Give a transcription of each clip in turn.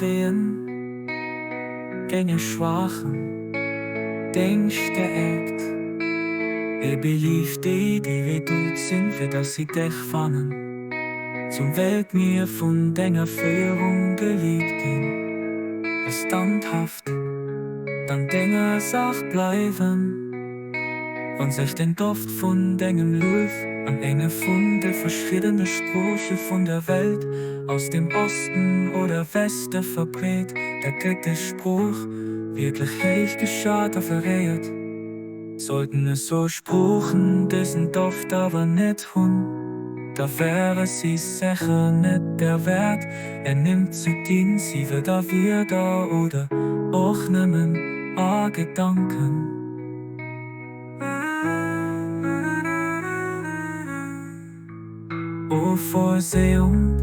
Deen denge Schwaachen deng Stäerkt. E belieft déi, déi wéi dout sinn, fir dass si dech fannen, zum Welt mir vun denger Féierung geleet ginn, a standhaft an denger Saach bleiwen. Wann sech den Doft vun dengem Luef an enge vun de verschiddene Sprooche vun der Welt aus dem Osten oder Weste verbreet, da gëtt des Sprooch wierklech héich geschat a veréiert. Sollten esou Sproochen dësen Doft awer net hunn, da wäre si sécher net derwäert ernimmt ze ginn, sief et a Wierder oder och nëmmen a Gedanken. O Vorsehung,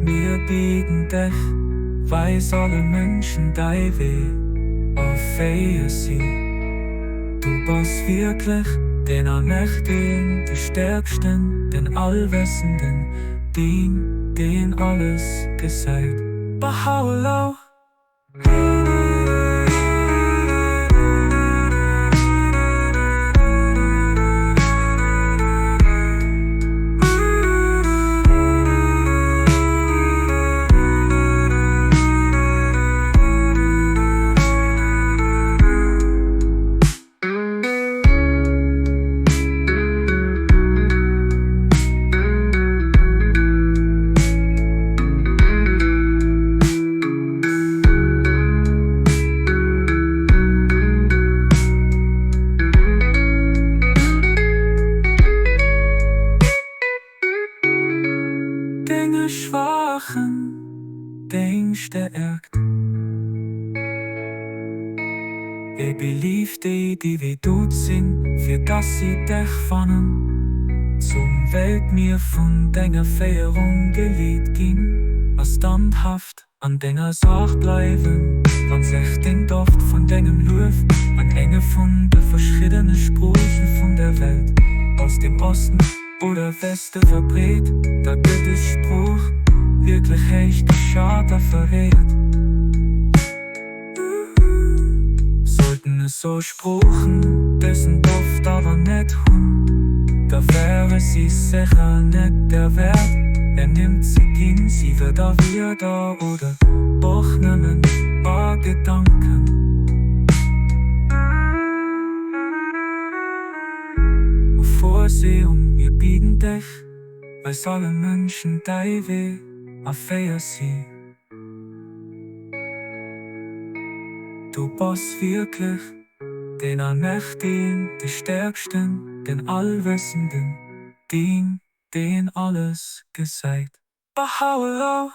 mir bieden dech, weis alle Mënschen däi Wee a féier si. Du bass wierklech den Allmächtigen, de Stäerksten, den Allwëssenden, deen, deen alles gesäit. Bahâ'u'llâh. Denge Schwaachen deng Stäerkt. E belieft déi, déi wéi dout sinn, fir dass si dech fannen, zum Weltmier vun denger Féierung geleet ginn, a standhaft an denger Saach bleiwen, wann sech den Doft vun dengem Luef an enge vun de verschiddene Sprooche vun der Welt aus dem Osten oder Weste verbreet, da gëtt des Sprooch wierklech héich geschat a veréiert. Sollten esou Sproochen dësen Doft awer net hunn, da wäre si sécher net derwäert ernimmt ze ginn, sief et a Wierder oder och nëmmen a Gedanken. O Vorsehung, mir bieden dech, weis alle Mënschen däi Wee a féier si. Du bass wierklech den Allmächtigen, de Stäerksten, den Allwëssenden, deen, deen alles gesäit. Bahâ'u'llâh.